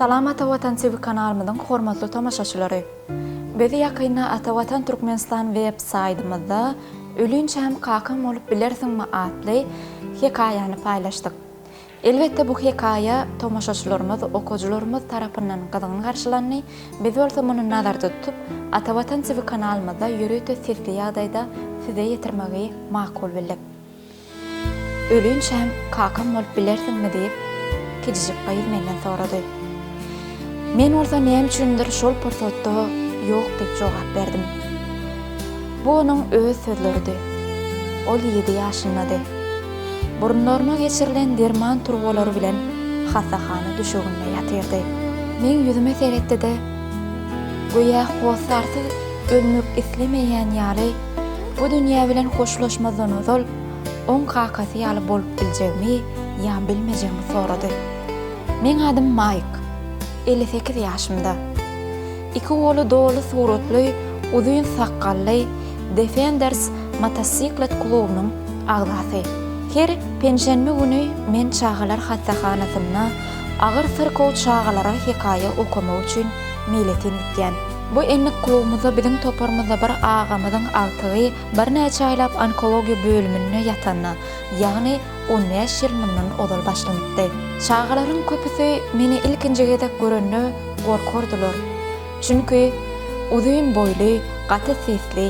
Salam Ata Watan TV kanalymyzyň hormatly tomaşaçylary! Biz ýakynda Ata Watan Türkmenistan web saýdymyzda Ölinçäm kakam bolup bilersiňmi atly hekaýany paýlaşdyk. Elbetde bu hekaýa tomaşaçylarymyz, okajylarymyz tarapyndan gyzgyn garşylandy, biz bolsa muny nazarda tutup, Ata Watan TV kanalymyzda ýörite sesli ýagdaýda size ýetirmegi makul bildik. Ölinçäm kakam bolup bilersiňmi diýip, kiçijik gyz menden sorady. Men bolsa näme üçindir şol pursatda ýok diýip jogap berdim. Bu onuň öz sözleridi. Ol ýedi ýaşyndady. Burunlaryna geçirilen derman turbalary bilen hassahana düşeginde ýatyrdy. Meň ýüzüme seretdi-de, göýä hossarsyz ölmek islemeýän ýaly, bu dünýä bilen hoşlaşmazdan ozal, oň kakasy ýaly bolup biljegimi ýa bilmejegimi sorady. Meň adym Maýk. 58 ýaşymda. Iki goly doly suratly, uzyn sakgally Defenders motosiklet klubunyň agzasy. Her penşenbe güni men çagalar hassahanasynda agyr syrkaw çagalara hekaýa okamak üçin meýletin gitýän. Bu endik klubumyzda biziň toparymyzda bir agamyzyň agtygy birnäçe aýlap onkologiýa bölüminde ýatanda, ýagny on bäş ýyl mundan ozal başlanypdy. Çagalaryň köpüsi meni ilkinji gezek görende gorkardylar. Çünki uzyn boýly, gaty sesli,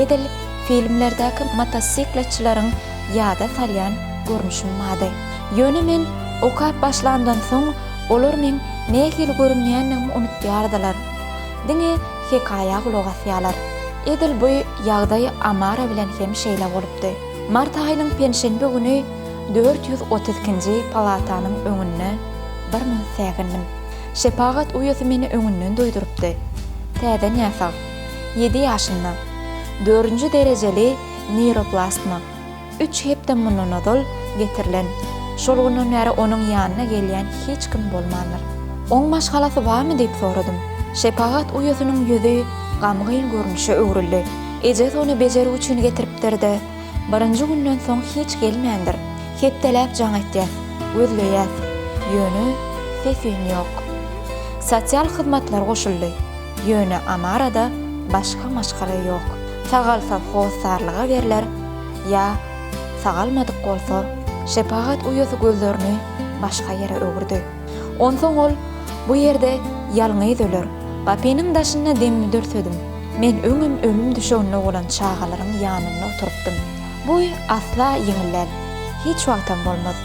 edil filmlerdäki motosikletçileriň ýada salýan görnüşim bardy. Ýöne men okap başlamdan soň olar meň nähili görünýändigimi unutýardylar. Diňe hekaýa gulak asýarlar. Edil bu ýagdaý Amara bilen hem şeýle bolupdy. Mart aýynyň penşenbe güni 432 nji palatanyň öňünde bir minut sägindim. Şepagat uýasy meni öňünden duýdurypdy. Täze näsag. Ýedi ýaşynda. Dördünji derejeli neýroblastma. Üç hepde mundan ozal getirilen. Şol günden bäri onuň ýanyna gelýän hiç kim bolmandyr. Oň maşgalasy barmy diýip soradym. Şepagat uýasynyň ýüzi gamgyn görnüşe öwrüldi. Ejesi ony bejergi üçin getiripdir-de, birinji günden soň hiç gelmändir. Hepdeläp jaň etýäs, gözleýäs, ýöne ses-üýn ýok. Sosial hyzmatlar goşuldy, ýöne Amarada başga maşgala ýok. Sagalsa hossarlyga berler, ýa sagalmadyk bolsa, şepagat uýasy gözlerini başga ýere öwürdi. Onsoň ol bu ýerde ýalňyz öler. Gapynyň daşynda demimi dürsedim. Men öňem ölüm düşeginde bolan çagalaryň ýanynda oturypdym. Bu asla ýeňil däl. Hiç wagtam bolmaz.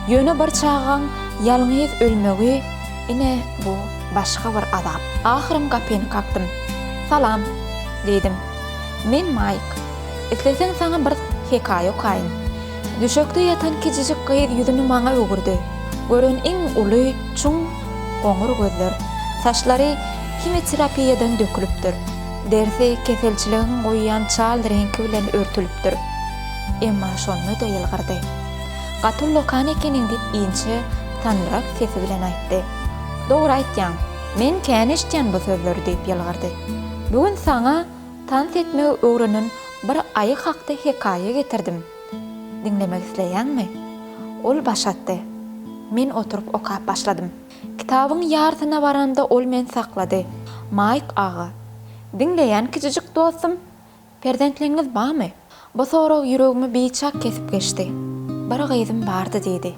Ýöne bir çagaň ýalňyz ölmegi, ine, bu başga bir azap. Ahyrym gapyny kakdym. Salam! diýdim. Men Maýk. Isleseň saňa bir hekaýa okaýyn. Düşekde ýatan kiçijik gyz ýüzüni maňa öwürdi. Gören iň uly, çuň, goňur gözler. Saçlary himioterapiýadan dökülipdir. Derisi keselçiligiň goýýan çal reňki bilen örtülipdir. Emma şonda-da ýylgyrdy. Gaty ullakan ekeniň diýip inçe, sandyrak sesi bilen aýtdy. Dogry aýtýaň. Men kän eşitýän bu sözleri diýip ýylgyrdy. Bu gün saňa tans etmegi öwrenen bir aýy hakda hekaýa getirdim. Diňlemek isleýäňmi? Ol baş atdy. Men oturyp okap başladym. Kitabyň ýarsyna baramda ol meni saklady. Maýk aga, Diňleýän kiçijik dostum, perzentliňiz barmy? Bu sorag ýüregimi biçak kesip geçdi. Bir gyzym bardy diýdi.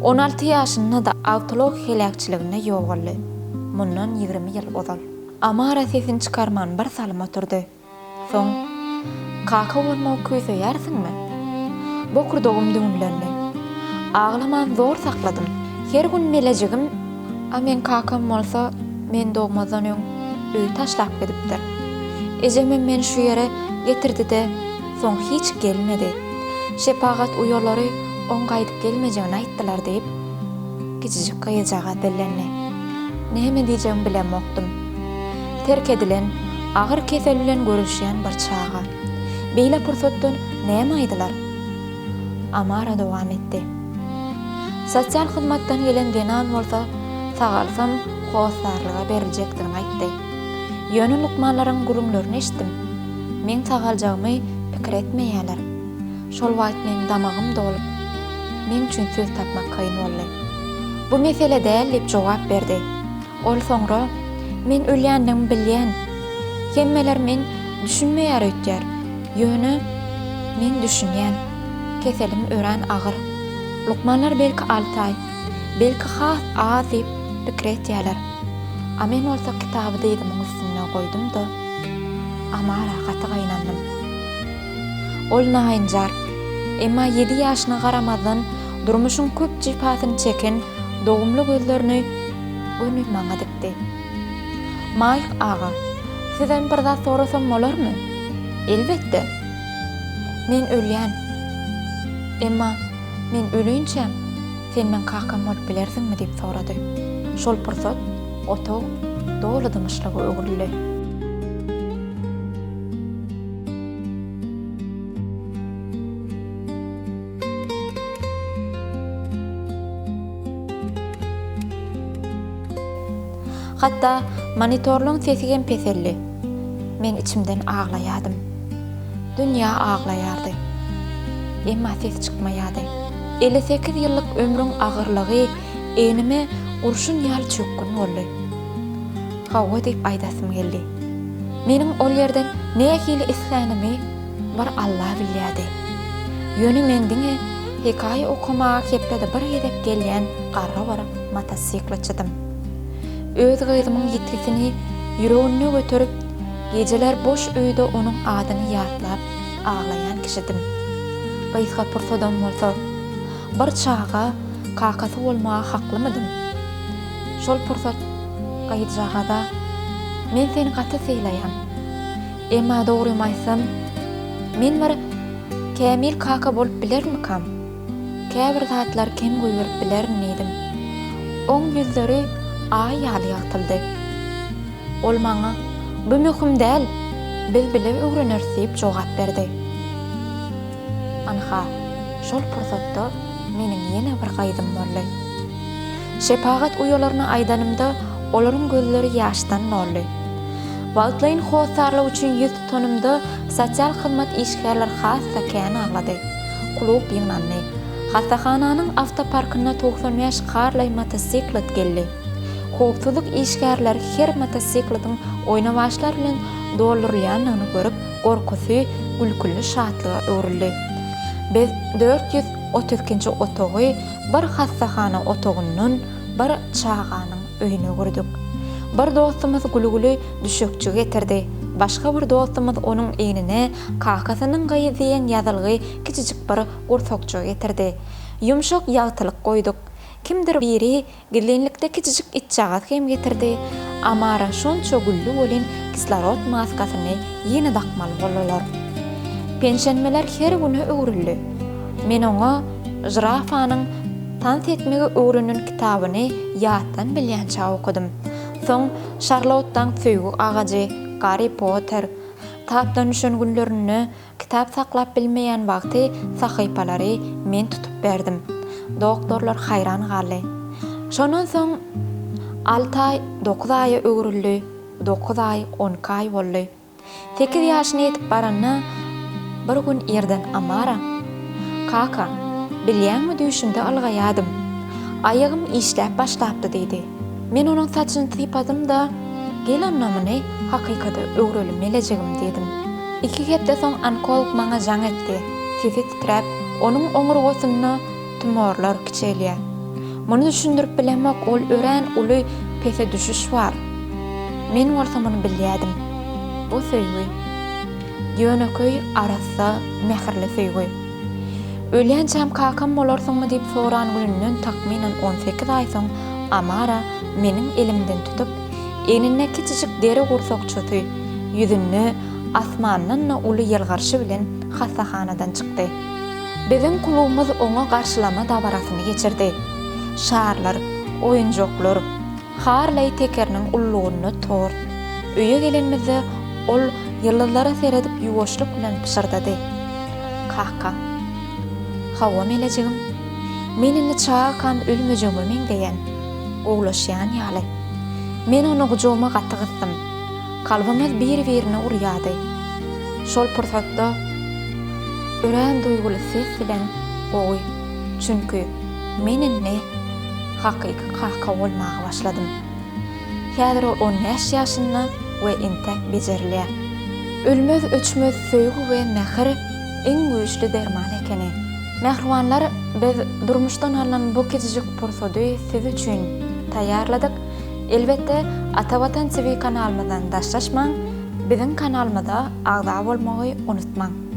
On alty ýaşynda-da awtoulag heläkçiliginde ýogaldy. Mundan 20 ýyl ozal. Amara sesini çykarman bir salym oturdy. Soň, Kaka bolmagy küýseýärsiňmi? Bokurdagym düwünlendi. Aglaman zor sakladym. Her gün melejigim, A meň kakam bolsa, men dogmazdan öň öýi taşlap gidipdir. Ejemem meni şu ýere getirdi-de, soň hiç gelmedi. Şepagat uýalary oň gaýdyp gelmejegini aýtdylar diýip, kiçijik gyzjagaz dillendi. Näme diýjegimi bilemokdym. Terk edilen, agyr kesel bilen göreşýän bir çaga. Beýle pursatda näme aýdylar? Amara dowam etdi. Sosial hyzmatdan gelen zenan bolsa sagalsam hossarlyga beriljekdigini aýtdy. Ýöne lukmanlaryň gürrüňlerini eşitdim. Meň sagaljagymy pikir etmeýärler. Şol wagt meň damagym dolup, meň üçin söz tapmak kyn boldy. Bu mesele däl diýip jogap berdi. Ol soňra, Men ölýändigimi bilýän. Hemmeler men düşünmeýär öýtýär. Ýöne men düşünýän. Keselim örän agyr. Lukmanlar belki alty aý, belki has az diýip pikir etýärler. A men bolsa kitaby dyzymyň üstünde goýdum-da, Amara gaty gynandym. Ol naýynjar, emma ýedi ýaşyna garamazdan durmuşyň köp jepasyny çeken dogumly gözlerini göni maňa dikdi. Maýk aga, sizden bir zat sorasam bolarmy? Elbetde. Men ölýän. Emma men ölinçäm, sen meň kakam bolup bilersiňmi diýip sorady. Şol pursat otag doly dymyşlyga öwrüldi. Hatda monitorlaň sesi hem peseldi. Men içimden aglaýadym. Dünýä aglaýardy. Emma ses çykmaýardy. 58 ýyllyk ömrüň agyrlygy egnime gurşun ýaly çökgün boldy. Hawa diýip aýdasym geldi. Meniň ol ýerden nähili islänimi bir Alla bilýärdi. Ýöne men diňe hekaýa okamaga hepdede bir gezek gelýän garry bir motosikleçidim. Öz gyzymyň ýitgisini ýüreginde göterip, gijeler boş öýde onuň adyny ýatlap aglaýan kişidim. Gysga pursadam bolsa, bir çaga kakasy bolmaga haklymydym? Şol pursat gyzjagaza, Men seni gaty sylaýan. Emma dogrymy aýtsam, men bir kämil kaka bolup bilermikam? Käbir zatlary kem goýberip bilerin diýdim. Oň ýüzleri aý ýaly ýagtyldy. Ol maňa, Bu möhüm däl, biz bile öwreneris diýip jogap berdi. Ynha, şol pursatda meniň ýene bir gyzym boldy. Şepagat uýalaryna aýdanymda, olaryň gözleri ýaşdan doldy. Wagtlaýyn hossarlyk üçin ýüz tutanymda, sosial hyzmat işgärleri has-da kän aglady. Klub ýygnandy. Hassahananyň awtoparkyna 95 Harley motosiklet geldi. Howpsuzlyk işgärleri her motosikletiň oýnawaçlar bilen doldurylýandygyny görüp, gorkusy gülküli şatlyga öwrüldi. Biz 432-nji otagy bir hassahana otagyndan bir çaganyň öýüne öwürdik. Bir dostumyz gülgüli düşekçi getirdi. Başga bir dostumyz onuň egnine kakasynyň gyzy diýen ýazylgy kiçijik bir gursakjygy getirdi. Ýumşak ýagtylyk goýduk. Kimdir biri Gizlinlikde kiçijik itjagaz hem getirdi, Amara şonça güldi welin kislorod maskasyny ýene dakmaly boldular. Penşenbeler her güne öwrüldi. Men oňa Žirafanyň tans etmegi öwrenen kitabyny ýatdan bilýänçä okadym. Soň Şarlottaň söýgi agajy, Garri Potter, tapdan düşen günlerinde Kitap saklap bilmeýän wagty sahypalary men tutup berdim. Doktorlar haýran galdy. Şondan soň alty aý dokuz aýa öwrüldi, dokuz aý 12 aý boldy. Sekiz ýaşyna ýetip baranda bir gün irden Amara, Kaka, bilýäňmi düýşümde ylgaýadym. Aýagym işläp başlapdy diýdi. Men onuň saçyny sypadym-da, Gel onda muny hakykata öwreli melejigim diýdim. Iki hepde soň onkolog maňa jaň etdi, sesi titräp, onuň oňurgasynda tumorlar kiçelýär. Muny düşündirip bilemok, ol örän uly pese düşüş bar. Men bolsa muny bilýädim. Bu söýgi. Ýönekeý, arassa, mähirli söýgi. Ölýänçäm kakam bolarsyňmy diýip soran gününden takmynan 18 aý soň Amara meniň elimden tutup, egninde kiçijik deri gursakçasy, ýüzünde asmandan-da uly ýylgyryşy bilen hassahanadan çykdy. Biziň klubymyz oňa garşylama dabarasyny geçirdi. Şarlar, oýunjaklar, Harleý tekeriniň ululygynda tort. Öýe gelenimizde ol ýyldyzlara seredip ýuwaşlyk bilen pyşyrdady. Kaka. Hawa, melejigim. Men indi çagakam ölmejegime meňzeýän. Gowulaşýan ýaly. Men ony gujagyma gaty gysdym. Kalbymyz bir-birine urýardy. Şol pursatda örän duýguly ses bilen Gowy, çünki men indi hakyky kaka bolmaga başladym. Häzir ol 15 ýaşynda we entäk bejerilýär. Ölmez-öçmez söýgi we mähir iň güýçli derman ekeni. Mähribanlar, biz durmuşdan alnan bu kiçijik pursady siz üçin taýýarladyk. Elbetde, Atavatan TV kanalymyzdan daşlaşmaň, biziň kanalymyza agza bolmagy unutmaň.